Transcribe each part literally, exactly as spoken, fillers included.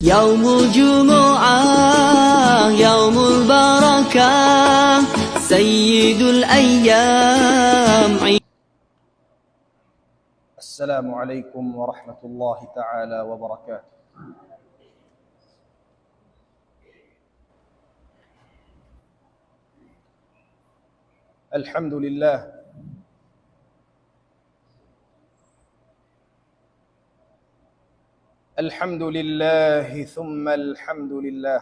يوم الجمعة يوم البركة سيد الأيام. السلام عليكم ورحمة الله تعالى وبركاته. الحمد لله. الحمد لله ثم الحمد لله.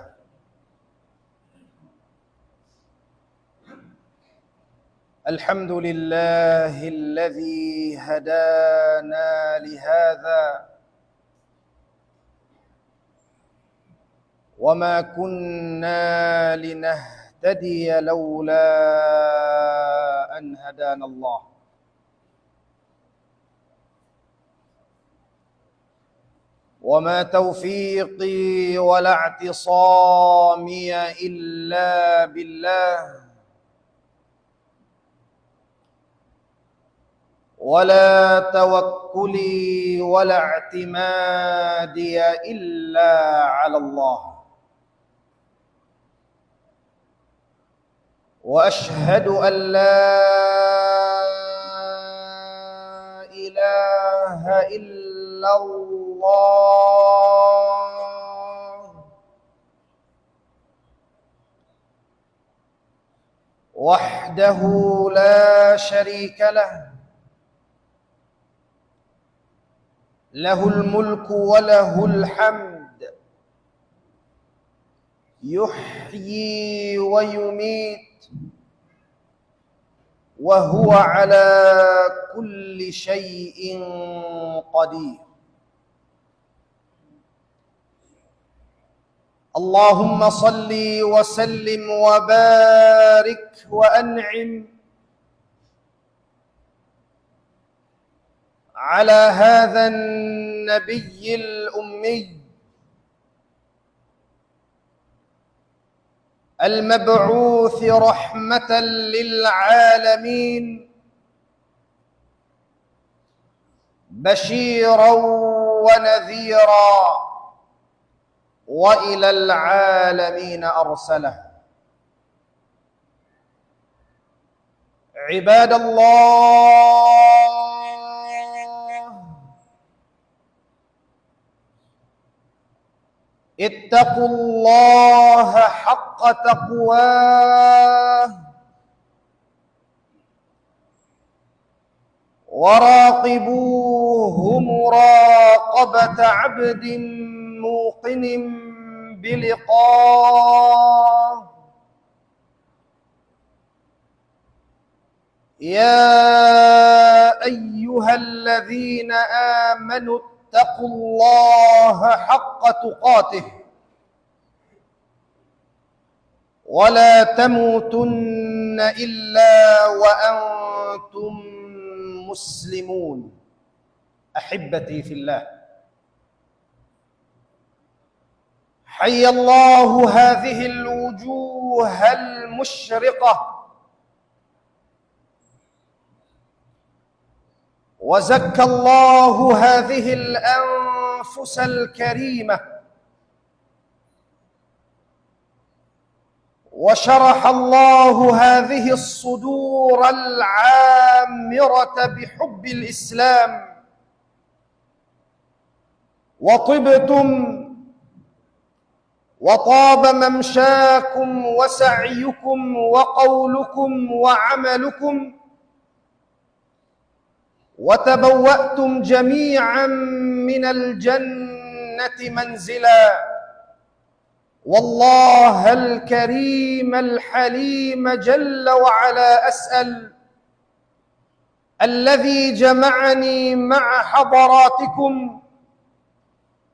الحمد لله الذي هدانا لهذا وما كنا لنهتدي لولا أن هدانا الله. وما توفيقي ولا اعتصامي إلا بالله، ولا توكلي ولا اعتمادي إلا على الله. وأشهد أن لا إله إلا الله وحده لا شريك له، له الملك وله الحمد، يحيي ويميت، وهو على كل شيء قدير. اللهم صل وسلم وبارك وأنعم على هذا النبي الأمي المبعوث رحمة للعالمين بشيرا ونذيرا وإلى العالمين أرسله. عباد الله، اتقوا الله حق تقواه، وراقبوه مراقبة عبد موقن بلقاه. يا أيها الذين آمنوا اتقوا الله حق تقاته ولا تموتن إلا وأنتم مسلمون. أحبتي في الله، حيا الله هذه الوجوه المشرقة، وزكى الله هذه الأنفس الكريمة، وشرح الله هذه الصدور العامرة بحب الإسلام، وطبتم وطاب ممشاكم وسعيكم وقولكم وعملكم، وتبوأتم جميعا من الجنة منزلا. والله الكريم الحليم جل وعلا أسأل، الذي جمعني مع حضراتكم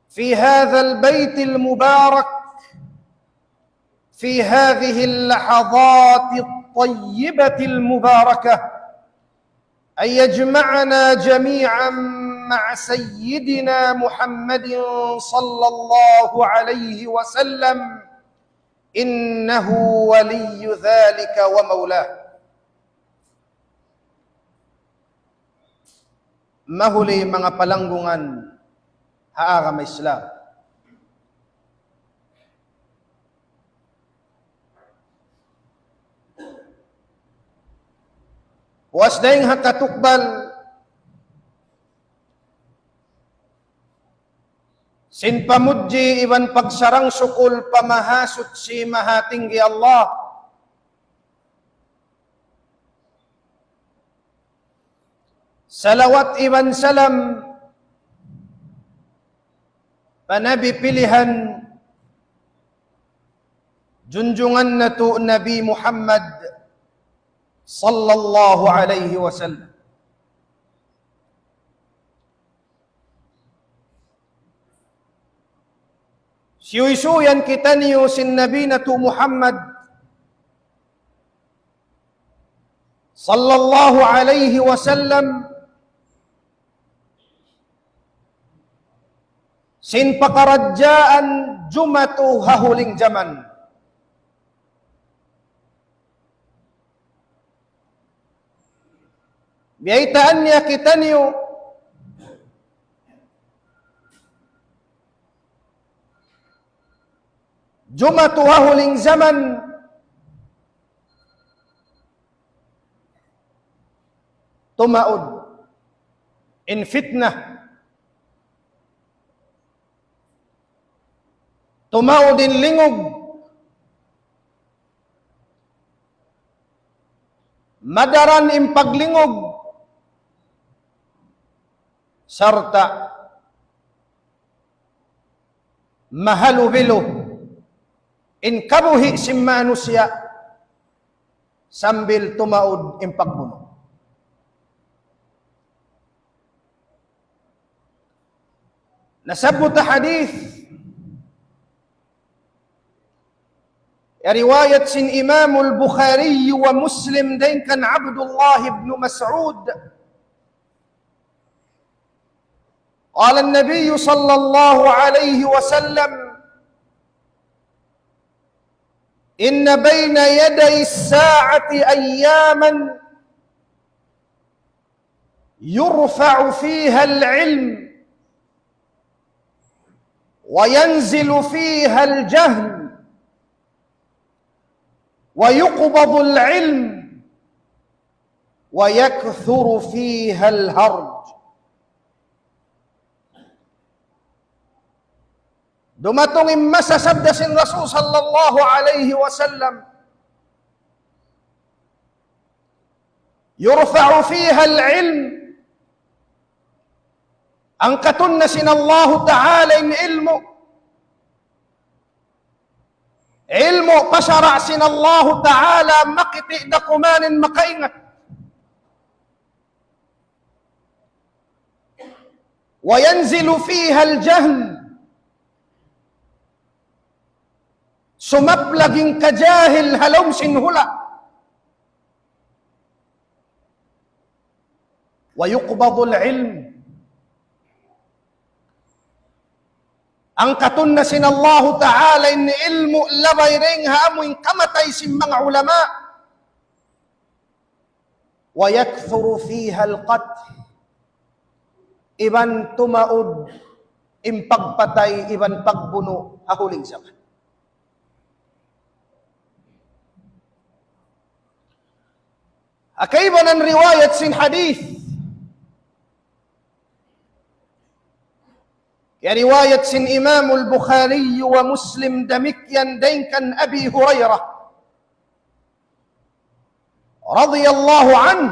في هذا البيت المبارك في هذه اللحظات الطيبة المباركة، أن يجمعنا جميعا مع سيدنا محمد صلى الله عليه وسلم، إنه ولي ذلك ومولاه. Mahuli manga palanggungan ha agama Islam. Puas dayng ha katukbal sin pamudji iban pagsarang-sukul pa Mahasuchi Mahatinggi Allah. Salawat iban salam pa Nabi pilihan, junjungan natu' Nabi Muhammad sallallahu alayhi wasallam. Siyuysuyan kitaniyu sin Nabi natu' Muhammad sallallahu alayhi wasallam sin pakaradjaan jumatu ha huling jaman. Biyaytaan niya kitaniyu, jumatu ha huling jaman, tumaud in fitna, tumaud in lingug, madaran in paglingug, sarta' mahalubilu in kabuhi' sin manusiya' sambil tumaud in pagbunu'. Nasabbut ha hadith, riwayat sin Imam al-Bukhari wa Muslim dayn kan Abdullah ibn Mas'ud. قال النبي صلى الله عليه وسلم: إن بين يدي الساعة أياما يرفع فيها العلم وينزل فيها الجهل ويقبض العلم ويكثر فيها الهرج. Dumatung in masa, sabda sin Rasul sallallahu alayhi wasallam, يرفع فيها العلم, angkatun na sin Allahu Ta'ala in ilmu'. Ilmu' pa sara' sin Allahu Ta'ala, makiti' da kuman in makaingat. وينزل فيها الجهل. Sumaplag in kajahil ha lawm sin hula'. ويقبض العلم. Angkatun na sin Allahu Ta'ala in ilmu' labay dayn ha amu in kamatay sin manga ulama. ويكثر فيها القتل. Iban tumaud in pagpatay iban pagbunu' ha huling jaman. Ha kaibanan riwayat sin hadith, riwayat sin Imam al-Bukhari wa Muslim damikkiyan dayn kan Abi Hurairah رضي الله عنه،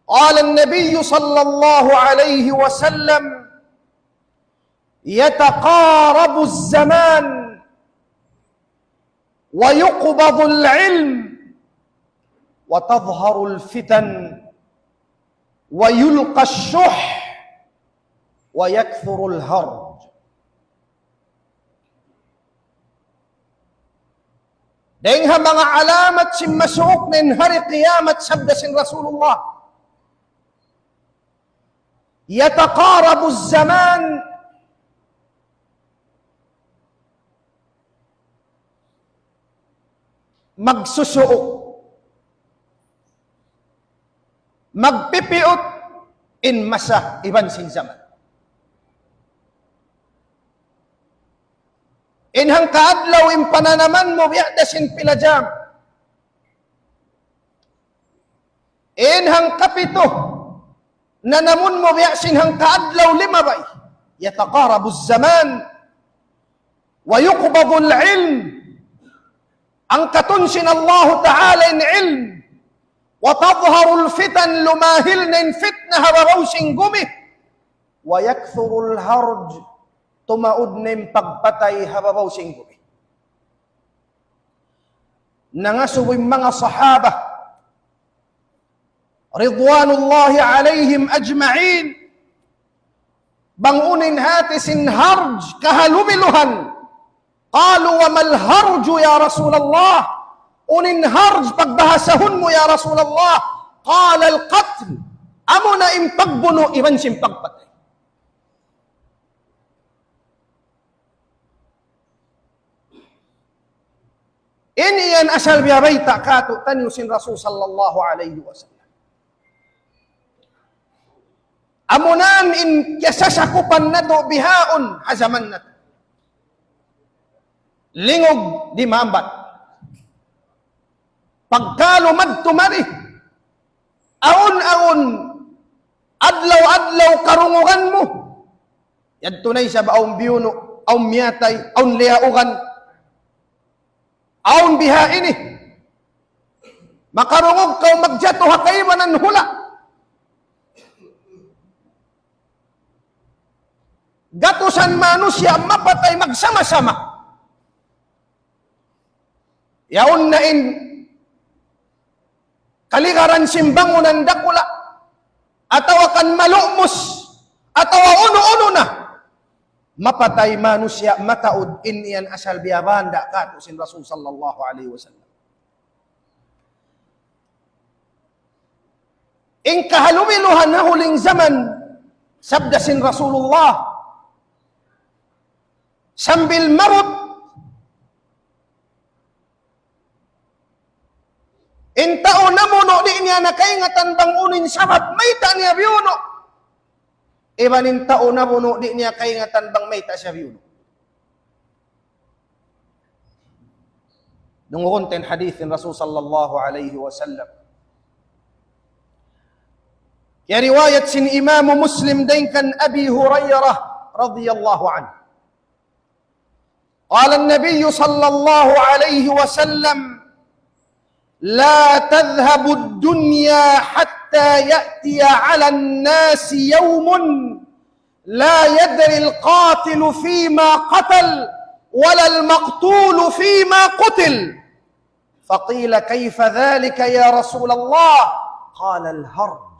قال النبي صلى الله عليه وسلم: يتقارب الزمان ويقبض العلم وتظهر الفتن ويلقى الشح ويكثر الهرج. Dayn ha manga alamat sin masuuk na in hari kiyamat, sabda sin Rasulullah, يتقارب الزمان, magsusuuk, magpipiut in masa iban sin jaman. In hangka adlaw in pananaman mu biya' da sin pila jam. In hangkapitu, nanamun mu biya' sin hangkaadlaw limabay. يتقارب الزمان ويقبض العلم. Angkatun sin Allahu Ta'ala in ilm. وتظهر الفتن, lumahil na in fitna ha babaw sin gumi. ويكثر الهرج, tumaud na in pagpatay ha babaw sin gumi. Nangasubu in manga sahaba, رضوان الله عليهم أجمعين, bang unu in hati sin harj kahalubiluhan. قالوا وما الهرج يا رسول الله؟ Unu in harj pagbahasahun mu, ya Rasulullah? قال القتل. Amuna in pagbunu' iban sin pagpatay. Ini yan asal biyabayta' kātu'niyu sin Rasul sallallahu alayhi wasallam. Amunan in kiyasasakupan natu' bihaun ha jaman natu'. Lingug di' maambat. Pagkalu madtu mari. Awn-awn adlaw-adlaw karungugan mu. Yadtu na isab awn biyunu', awn miyatay, awn liyaugan. Awn biha ini. Makarungug kaw magjatu ha kaibanan hula'. Gatusan manusiya' mapatay magsama-sama. Yaun na in kaligaran sin bangunan dakula', atawa kan malu'mus, atawa unu-unu na. Mapatay manusiya' mataud, in yan asal biyabanda' katu' sin Rasul sallallahu alayhi wasallam. In kahalumiluhan ha huling jaman, sabda sin Rasulullah, sambil maabut in tau namunu' di' niya na kaingatan bang unu in sabab mayta' niya biyunu'. Iban in tau nabunu' di' niya kaingatan bang mayta' siya biyunu'. Dungugun ta in hadith sin Rasul sallallahu alayhi wasallam. Kiyariwayat sin Imam Muslim dayn kan Abi Hurairah radiyallahu anhu. قال النبي صلى الله عليه وسلم: لا تذهب الدنيا حتى يأتي على الناس يوم لا يدري القاتل فيما قتل ولا المقتول فيما قتل. فقيل: كيف ذلك يا رسول الله؟ قال: الهرج.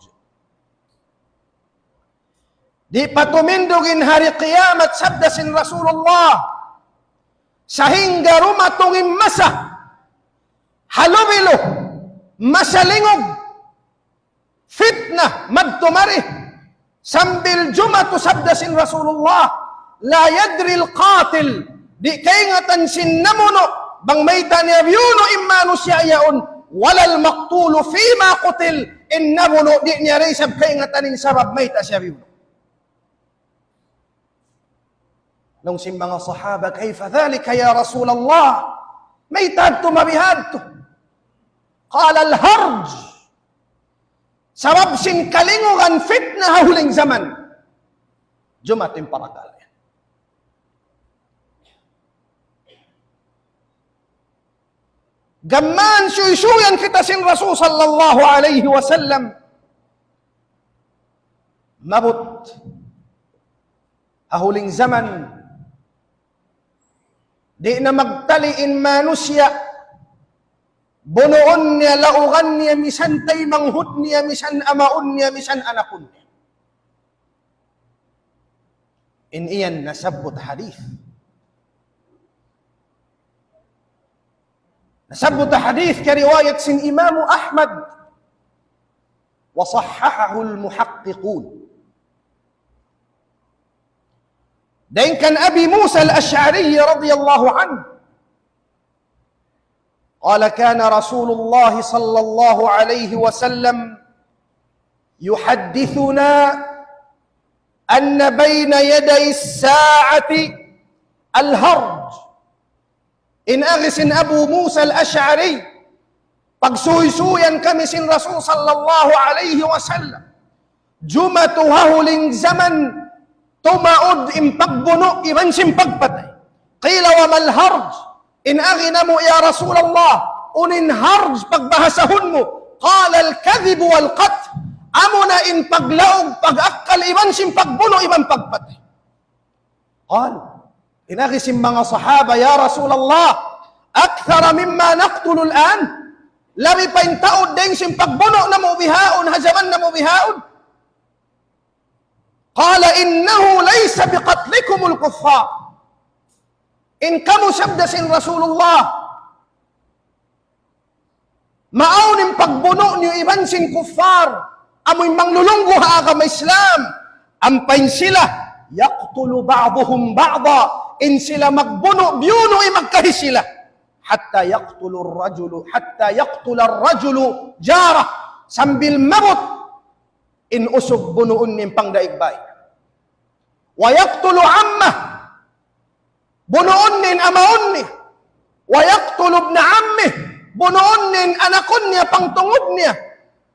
Di' pa tumindug in hari kiyamat, sabda sin Rasulullah, sahingga dumatung in masa halubilu, masa lingug, fitna, madtu mari, sambil jumatu, sabda sin Rasulullah, لا يدري القاتل, di' kaingatan sin namunu' bang mayta' niya biyunu' in manusiya' yaun, ولا المقتول فيما قتل, in nabunu' di' niya da isab kaingatan in sabab mayta' siya biyunu'. Laung sin manga sahaba, كيف ذلك يا رسول الله؟ Mayta' tuud mabihadtu? قال: الهرج. Sabab sin kalingugan fitna ha huling jaman. Jumatu in parakala' yan. Gam mayan suysuyan kita sin Rasul sallallahu alayhi wasallam. Maabut ha huling jaman, di' na magtali in manusiya', bunuun niya, laugan niya, misan taymanghud niya, misan amaun niya, misan anakun niya. In yan nasabbut hadith. Nasabbut hadith kariwayat sin Imam Ahmad, وصححه المحققون. Dayn kan Abi Musa al-Ash'ari radiyallahu anhu. قال: كان رسول الله صلى الله عليه وسلم يحدثنا أن بين يدي الساعة الهرج. In agi sin Abu Musa al-Ash'ari, Pagsuysuyan kami sin Rasul sallallahu alayhi wasallam. Jumatu ha huling jaman, tumaud in pagbunu' iban sin pagpatay. قيل وما الهرج؟ In agi namu', ya Rasulullah, unu in harj pagbahasahun mu? قال الكذب والقتل. Amuna in paglaug, pag-akkal, iban sin pagbunu', iban pagpatay. قالوا, in agi sin manga sahaba, يا رسول الله، أكثر مما نقتل الآن؟ Labi pa in taud dayn sin pagbunu' namu' bihaun, ha jaman namu' bihaun. قال إنه ليس بقتلكم الكفار. In kamu, sabda sin Rasulullah, mawn in pagbunu' niyu iban sin kuffar, amu in manglulunggu ha agama Islam, ampa in sila, يقتل بعضهم بعضا, in sila magbunu', biyunu' in magkahi sila. حتى يقتل الرجل، حتى يقتل الرجل جاره, sambil maabut in usug bunuun niya in pangdaig bay. ويقتل عمه, bunuun niya in amaun niya. ويقتل ابن عمه, bunuun niya in anakun niya, pangtungud niya.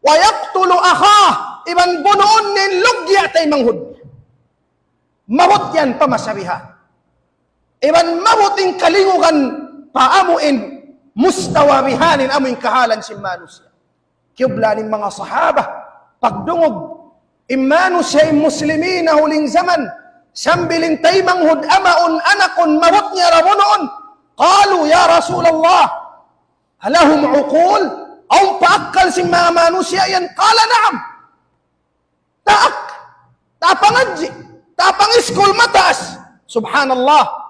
ويقتل أخاه, iban bunuun niya in lugya' taymanghud niya. Maabut yan pa masa bihan. Iban maabut in kalingugan pa amu in mustawa bihaun, amu in kahalan sin manusiya'. Kiyublaan in manga sahaba, pagdungug, in manusiya' in muslimin ha huling jaman, sambil in taymanghud, amaun, anakun, maabut niya ra bunuun. قالوا يا رسول الله، ألهم عقول؟ Awn pa akkal sin manga manusiya' yan? قال نعم. Taak, tapangadji', tapangiskul mataas. Subhanallah.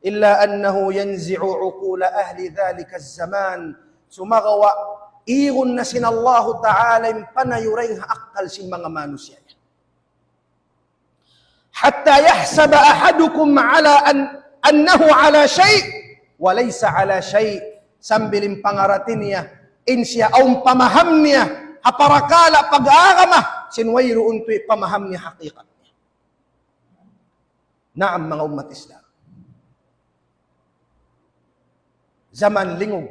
إلا أنه ينزع عقول أهل ذلك الزمان. Sumagawa', igun na sin Allahu Ta'ala in panayu dayn ha akkal sin manga manusiya'. حتى يحسب أحدكم على أن، أنه على شيء وليس على شيء. Sambil in pangarati niya, in siya awn pamaham niya ha parakala' pag-agama, sin wayruun tuud pamaham niya hakikat niya. Naam, manga ummat Islam. Jaman lingug.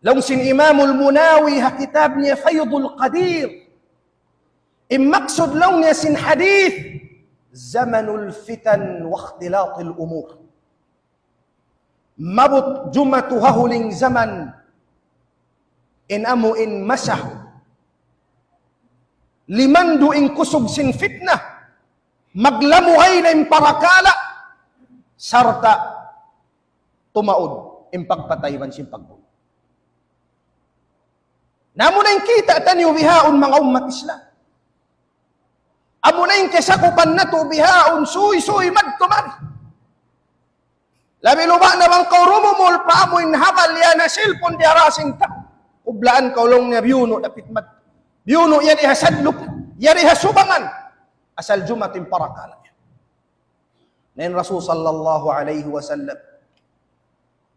Laung sin Imamul Munawi ha kitab niya Faydul Qadir, in maksud laung niya sin hadith, زمن الفتن واختلاط الأمور. Maabut jumatu ha huling jaman, in amu in masa limandu' in kusug sin fitna, maglamugay na in parakala', sarta' tumaud in pagpatay iban sin pagbunu'. Na amu na in kita' taniyu bihaun, manga ummat Islam. Amu na in kiyasakupan natu' bihaun, suysuy madtu mari. Labi luba' na bang kaw dumumul pa amu in habal yan ha cellphone diyara sin tau. Kublaan kaw, laung niya, biyunu' dapit madtu. Biyunu' yari ha sadlup, yari ha subangan. Asal jumatu in parakala' yan. Na in Rasul sallallahu alayhi wasallam,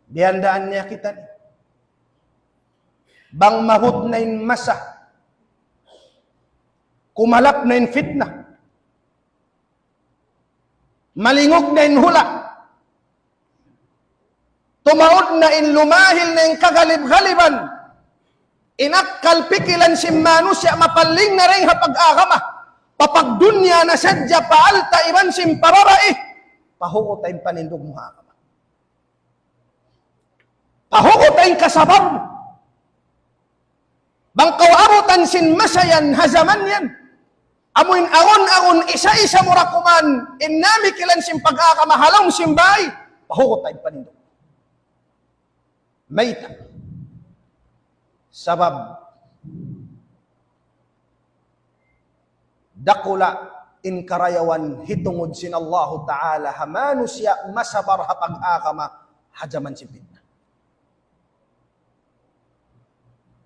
biyandaan niya kita ini. Bang maabut na in masa, kumalap na in fitna, malingug na in hula', tumaud na in, lumahil na in kagalib-galiban, in akkal pikilan sin manusiya' mapalling na dayn ha pag-agama, papagdunya na sadja, pa alta' iban sin pa babai, pahuguta in panindug mu ha agama. Pahuguta in kasabar mu. Bang kaw abutan sin masa yan, ha jaman yan, amu in agun-agun isa-isa mu ra kuman in namikilan sin pag-agama ha lawm sin bay, pahuguta in panindug. Mayta'? Sabab dakula' in karayawan hitungud sin Allahu Ta'ala ha manusiya' masabar ha pag-agama ha jaman sin fitna.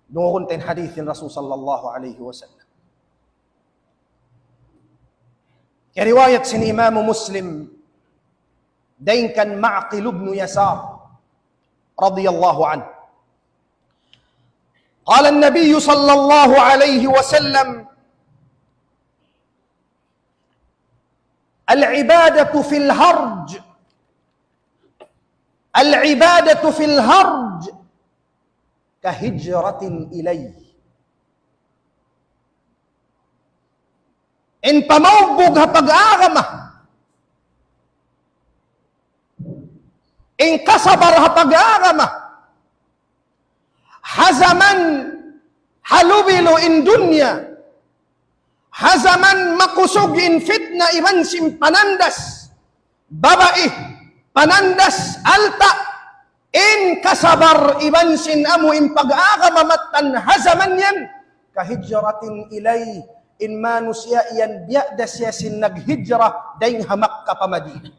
Dungugun ta in hadith sin Rasul sallallahu alayhi wasallam. Kiyariwayat sin Imam Muslim, dayn kan Ma'qil ibn Yasar, radiyallahu anhu. قال النبي صلى الله عليه وسلم: العبادة في الهرج، العبادة في الهرج كهجرة إلي. In pamaugbug ha pag-agama, in kasabar ha pag-agama, ha jaman halubilu in dunya, ha jaman makusug in fitna iban sin panandas babai, panandas alta', in kasabar iban sin amu in pag-agama mattan ha jaman yan, كهجرة إلي, in manusiya' yan biya' da siya sin naghijra dayn ha Makkah pa Madinah.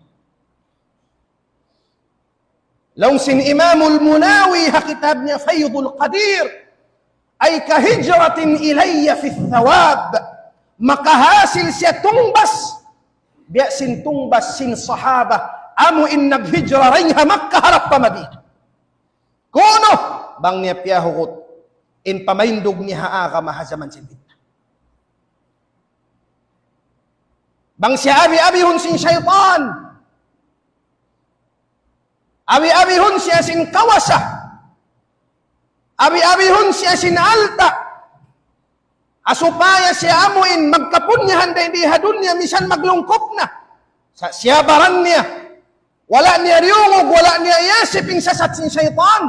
Laung sin Imamul Munawi ha kitab niya Faydul Qadir, أي كهجرة إلي في الثواب. Makahasil siya tungbas, biya' sin tungbas sin sahaba, amu in naghijra dayn ha Makkah harap pa Madinah. Kunu', bang niya piyahugut in pamaindug niya ha agama ha jaman sin fitna. Bang siya abi-abihun sin saytan, abi-abihun siya sin kawasa, abi-abihun siya sin alta', ha supaya siya amu in magkapunyahan dayn di ha dunya misan maglungkup na. Sa' siya baran niya, wala' niya diyungug, wala' niya iyasip in sasat sin saytan.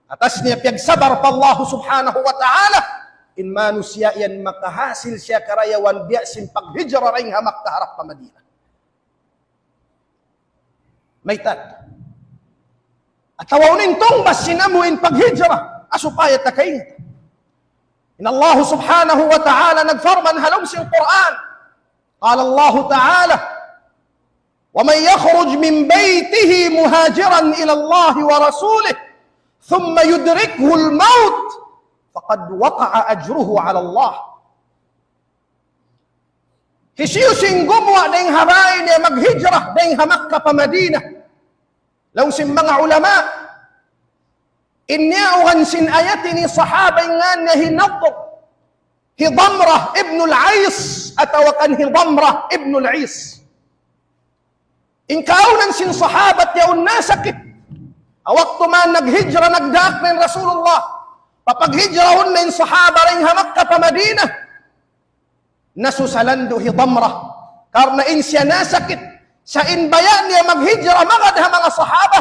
Atas niya piyagsabar pa Allah Subhanahu wa Ta'ala, in manusiya' yan makahasil siya karayawan biya' sin paghijra dayn ha Makkah harap pa Madinah. Mayta'? Atawa unu in tungbas sin amu in paghijra, ha supaya ta kaingatan. In Allah Subhanahu wa Ta'ala nagparman ha lawm sin Qur'an. قال الله تعالى: ومن يخرج من بيته مهاجرا إلى الله ورسوله ثم يدركه الموت فقد وقع أجره على الله. Hisiyu-siyu in gumuwa' dayn ha bāy niya maghijra dayn ha Makkah pa Madinah. Laung sin manga ulama, in niyaugan sin ayat ini sahaba in ngān niya hi Nadr, hi Damrah ibnul Ais, atawa kan hi Damrah ibnul Ais. In kaawnan sin sahabat yaun nasakit. Ha waktu man naghijra, nagdaak na in Rasulullah, papaghijrahun na in sahaba dayn ha Makkah pa Madinah. Nasusa landu' hi Damrah. Karna' in siya nasakit, sa' in baya' niya maghijra magad ha manga sahaba.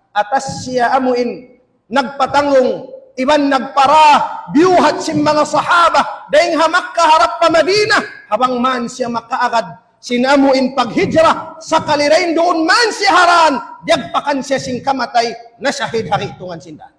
Atas siya amu in nagpatanggung, iban nagpara, biyuhat sin manga sahaba dayn ha Makkah harap pa Madinah, ha bang man siya makaagad sin amu in paghijra, sakali dayn duun man siya ha dān, diyagpakan siya sin kamatay, nasahid ha gi'tungan sin dān.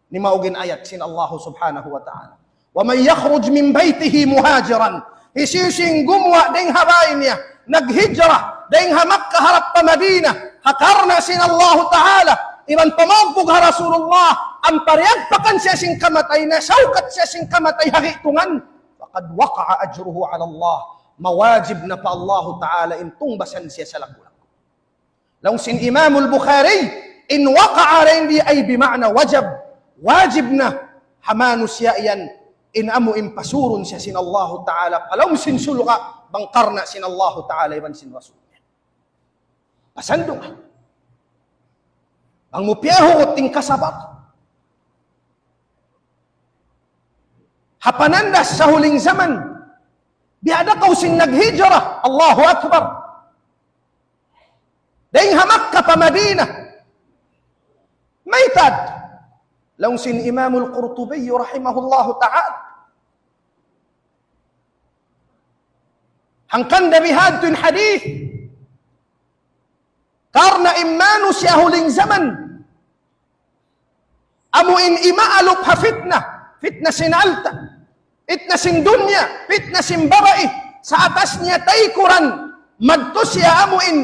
Nimaug in ayat sin Allah Subhanahu wa Ta'ala. ومن يخرج من بيته مهاجرا. Hisiyu-siyu in gumuwa' dayn ha bāy niya, naghijra dayn ha Makkah harap pa Madinah, ha karna' sin Allahu Ta'ala, iban pamaugbug ha Rasulullah, ampa diyagpakan siya sin kamatay, nasawkat siya sin kamatay ha gi'tungan, فقد وقع أجره على الله. Mawajib na pa Allahu Ta'ala in tungbasan siya salaggu'-laggu'. Laung sin Imamul Bukhari, in waqa'a dayn di ay bima'na wajab. Wajib na ha manusiya' yan in amu in pasurun siya sin Allahu Ta'ala pa lawm sin surga' bang karna' sin Allahu Ta'ala iban sin Rasul. Pasandung. Bang mu piyahugut in kasabar ha panandas ha huling jaman, biya' da kaw sin naghijra. Allahu Akbar. Dayn ha Makkah pa Madinah. Mayta'? Laung sin Imamul Qurtubi rahimahullahu ta'ala, hangkan da bihadtu in hadith. Karna' in manusiya' huling jaman, amu in imaalup ha fitna, fitna sin alta', fitna sin dunya, fitna sin babai, sa' atas niya taykuran, madtu siya amu in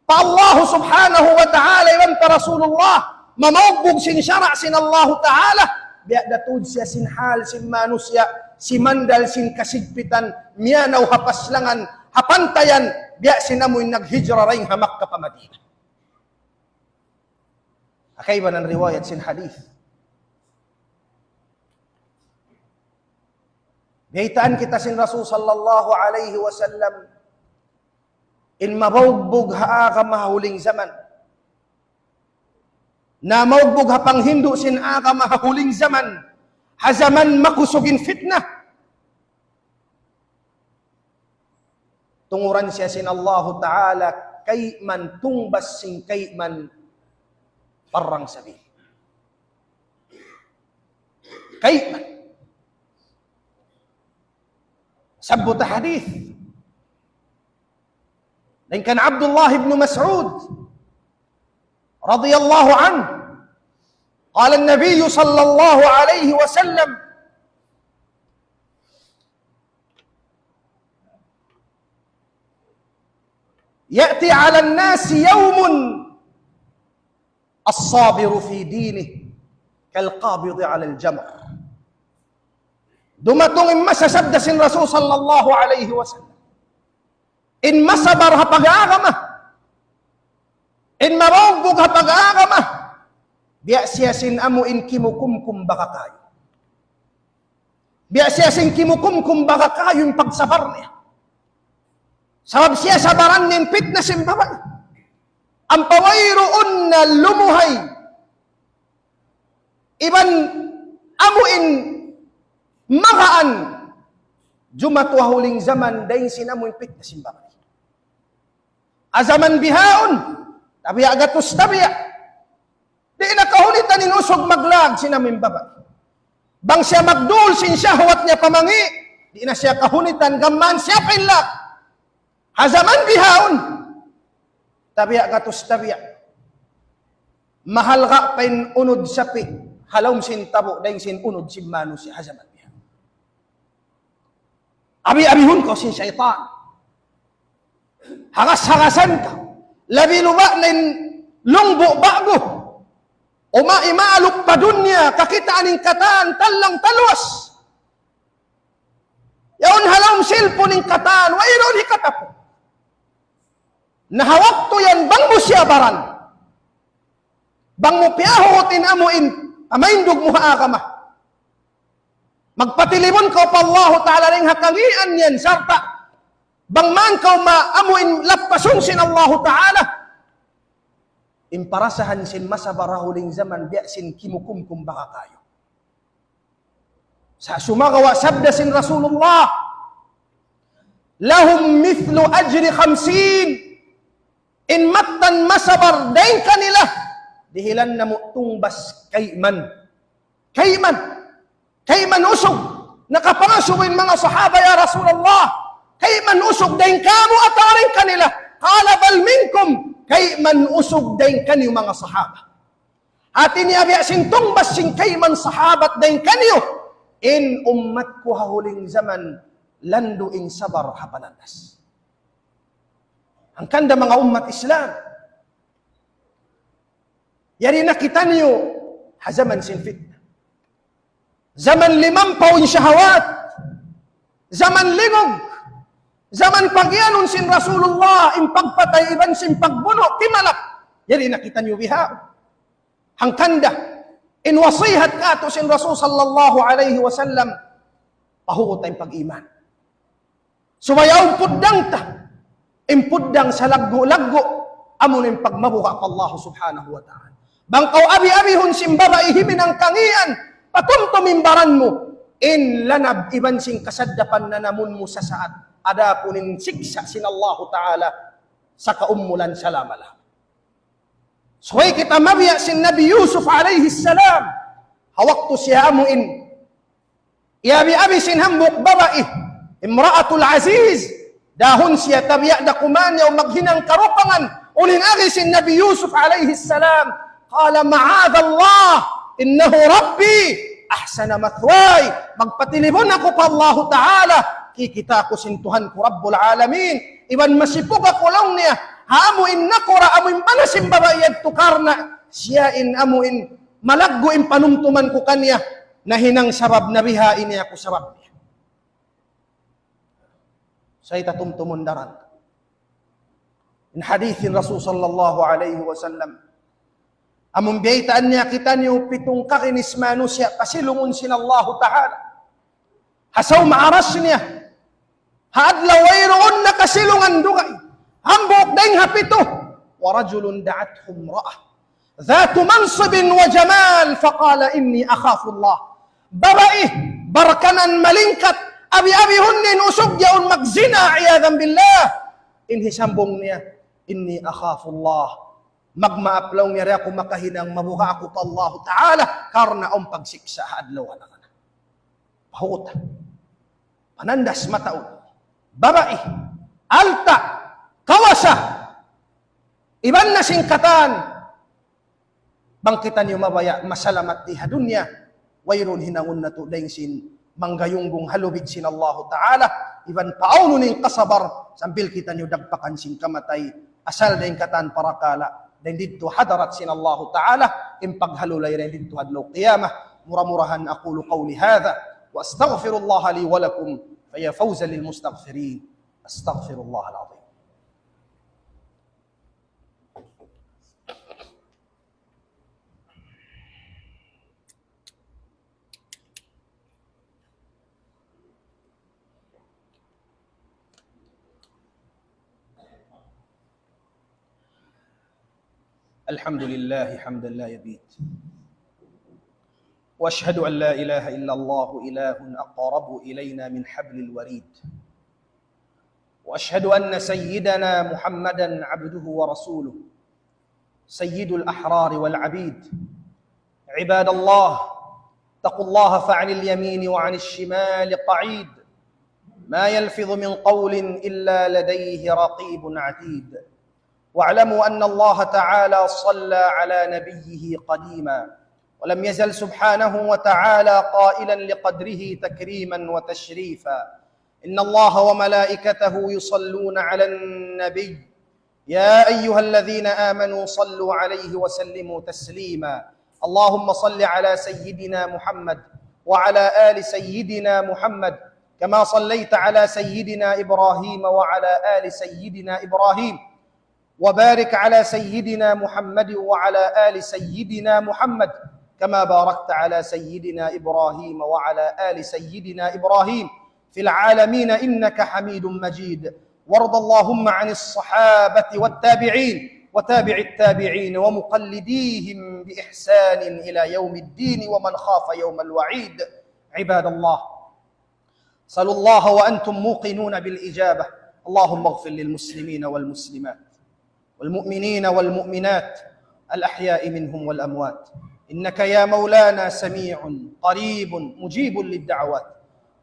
pa Allah Subhanahu wa Ta'ala iban pa Rasulullah, mamaugbug sin sara' sin Allahu Ta'ala, biya' da tuud siya sin hal sin manusiya', simandal sin kasigpitan, miyanaw ha paslangan, ha pantayan, biya' sin amu in naghijra dayn ha Makkah pa Madinah. Ha kaibanan riwayat sin hadith, biyaytaan kita sin Rasul sallallahu alayhi wasallam, in mabaugbug ha agama ha huling jaman, na maugbug ha panghindu' sin agama ha huling jaman, ha jaman makusug in fitna. Tunguran siya sin Allahu Ta'ala kayman tungbas sin kayman parrang sabil. Kayman. Sabbut hadith. Dayn kan Abdullah ibn Mas'ud radiyallahu anhu. قال النبي صلى الله عليه وسلم: يأتي على الناس يوم الصابر في دينه كالقابض على الجمر. Dumatung in masa, sabda sin Rasul sallallahu alayhi wasallam, in masabar ha pag-agama, in mabaugbug ha pag-agama, biya' siya sin amu in kimukumkum baka kayu. Biya' siya sin kimukumkum baka kayu in pagsabar niya. Sabab siya sabaran niya in fitna sin babai. Ampa wayruun na lumuhay iban amu in magaan jumatu ha huling jaman dayn sin amu in fitna sin babai. Ha jaman bihaun, tabiya' gatus tabiya'. Di' na kahunitan in usug maglag sin amu in babai. Bang siya magdul sin shahwat niya pa mangi', di' na siya kahunitan gam mayan siya pa in lag. Ha jaman bihaun, tabiya' gatus tabiya'. Mahalga' pa in unud sapi' ha lawm sin tabu' dayn sin unud sin manusiya' ha jaman bihaun. Abi-abihun kaw sin saytan. Hagas-hagasan kaw. Labi luba' na in lungbu' ba'gu. Uma imaluk pa dunya, kakitaan in katan, tallang taluwas. Yaun ha lawm cellphone in katan, wayruun hikatapu. Na ha waktu yan, bang mu siya baran. Bang mu piyahuut in amu in, pamaindug mu ha agama. Magpatilibun kaw pa Allahu Ta'ala dayn ha kangīan yan, sarta' bang man kaw ma-, amu in lappasun sin Allahu Ta'ala. In parasahan sin masabar ha huling jaman, biya' sin kimukumkum baka kayu. Sa' sumagawa' sabda sin Rasulullah, لهم مثل أجر خمسين. In mattan masabar dayn kanila, dihilan namu' tungbas kayman. Kayman. Kayman usug. Nakapangasubu in manga sahaba, "Ya Rasulullah, kayman usug dayn kamu atawa dayn kanila?" قال: بل منكم. Kayman usug dayn kaniyu manga sahaba. Hati niya biya' sin tungbas sin kayman sahabat dayn kaniyu, in ummat ku ha huling jaman, landu' in sabar ha panandas. Hangkan da manga ummat Islam. Yari na kitaniyu ha jaman sin fitna. Jaman limampaw in shahawat. Jaman lingug. Jaman pagiyanun sin Rasulullah, in pagpatay iban sin pagbunu', timalap. Yari na kitaniyu biha. Hangkan da, in wasihat katu' sin Rasul sallallahu alayhi wasallam, pahugut ta in pag-iman. Subay awn puddang ta, in puddang salaggu'-laggu', amu in pagmabuga' pa Allah subhanahu wa ta'ala. Bang kaw abi-abihun sin babai himinang kangīan, patumtum in baran mu, in lanab iban sin kasaddapan nanamun mu sasaat, adapun in siksa' sin Allahu ta'ala, sakaumulan salama-lama. Subay kita mabiya' sin Nabi Yusuf alayhi salam. Ha waktu siya amu in iyabi-abi sin hambuuk babai, imra'atul aziz, dahun siya tabiya' da kuman yaun maghinang karupangan, unu in agi sin Nabi Yusuf alayhi salam, قال معاذ الله إنه ربي أحسن مثواي. Magpatilibun aku pa Allahu Ta'ala, kikita' aku sin Tuhan ku Rabbul Alamin. Iban masipug aku laung niya, ha amu in nakura', amu in bana sin babai yadtu karna' siya in amu in malaggu' in panumtuman ku kaniya, nahinang sabab na biha ini aku sabab niya. Sa' ita tumtumun daran. In hadith in Rasul sallallahu alayhi wasallam. Amun biyaytaan niya kitaniyu pitung kaginis manusiya' pasilungun sin Allahu Ta'ala. Ha sawm aras niya. Ha adlaw wayruun na kasilungan dugaing. Hambuuk dayn ha pitu. ورجل دعته امرأة ذات منصب وجمال فقال: إني أخاف الله. Babai, barkanan malingkat, abi-abihun in usug yaun magzina, عياذا بالله. In hisambung niya, إني أخاف الله. Magmaap laung niya, di' aku makahinang, mabuga' aku pa Allahu Ta'ala, karna' awn pagsiksa' ha adlaw akhir. Pahuta. Panandas mataud. Babai. Alta'. Kawasa. Iban na sin katan. Bang kitaniyu mabaya' masalamat di ha dunya, wayruun hinangun natu' dayn sin manggayunggung ha lubid sin Allahu Ta'ala, iban paunun in kasabar, sambil kitaniyu dagpakan sin kamatay, asal dayn katan parakala', dayn didtu hadarat sin Allahu Ta'ala, in paghalulay dayn didtu ha adlaw qiyamah. Mura-murahan أقول قولي هذا وأستغفر الله لي ولكم، فيا فوزا للمستغفرين. أستغفر الله العظيم. الحمد لله حمدا لا يبيد. وأشهد أن لا إله إلا الله إله أقرب إلينا من حبل الوريد. وأشهد أن سيدنا محمدا عبده ورسوله سيد الأحرار والعبيد. عباد الله، اتقوا الله فعن اليمين وعن الشمال قعيد. ما يلفظ من قول إلا لديه رقيب عتيد. واعلموا أن الله تعالى صلى على نبيه قديما، ولم يزل سبحانه وتعالى قائلا لقدره تكريما وتشريفا: إن الله وملائكته يصلون على النبي، يا أيها الذين آمنوا صلوا عليه وسلموا تسليما. اللهم صل على سيدنا محمد وعلى آل سيدنا محمد، كما صليت على سيدنا إبراهيم وعلى آل سيدنا إبراهيم، وبارك على سيدنا محمد وعلى آل سيدنا محمد، كما باركت على سيدنا إبراهيم وعلى آل سيدنا إبراهيم في العالمين إنك حميد مجيد. وارض اللهم عن الصحابة والتابعين وتابع التابعين ومقلديهم بإحسان إلى يوم الدين ومن خاف يوم الوعيد. عباد الله، سلوا الله وأنتم موقنون بالإجابة. اللهم اغفر للمسلمين والمسلمات والمؤمنين والمؤمنات الأحياء منهم والأموات، إنك يا مولانا سميع قريب مجيب للدعوات.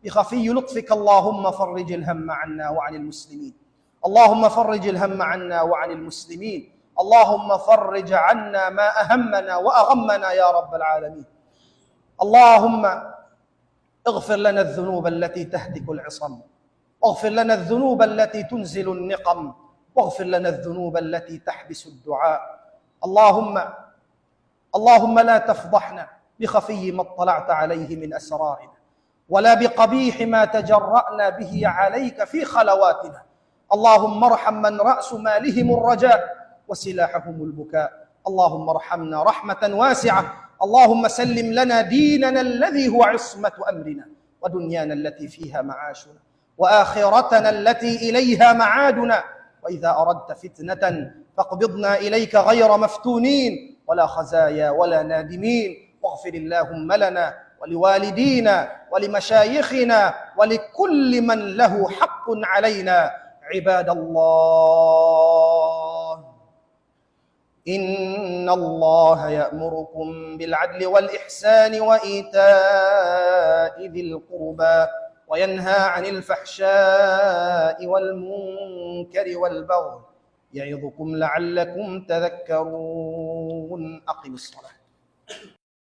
بخفي لطفك اللهم فرج الهم عنا وعن المسلمين. اللهم فرج الهم عنا وعن المسلمين. اللهم فرج عنا ما أهمنا وأغمنا يا رب العالمين. اللهم اغفر لنا الذنوب التي تهتك العصم، واغفر لنا الذنوب التي تنزل النقم، واغفر لنا الذنوب التي تحبس الدعاء. اللهم، اللهم لا تفضحنا بخفي ما اطلعت عليه من أسرارنا، ولا بقبيح ما تجرأنا به عليك في خلواتنا. اللهم ارحم من رأس مالهم الرجاء وسلاحهم البكاء. اللهم ارحمنا رحمة واسعة. اللهم سلم لنا ديننا الذي هو عصمة أمرنا، ودنيانا التي فيها معاشنا، وآخرتنا التي إليها معادنا، وإذا أردت فتنة فاقبضنا إليك غير مفتونين ولا خزايا ولا نادمين. واغفر اللهم لنا ولوالدينا ولمشايخنا ولكل من له حق علينا. عباد الله، إن الله يأمركم بالعدل والإحسان وإيتاء ذي القربى وينهى عن الفحشاء والمنكر والبغي يعظكم لعلكم تذكرون. أقم الصلاة.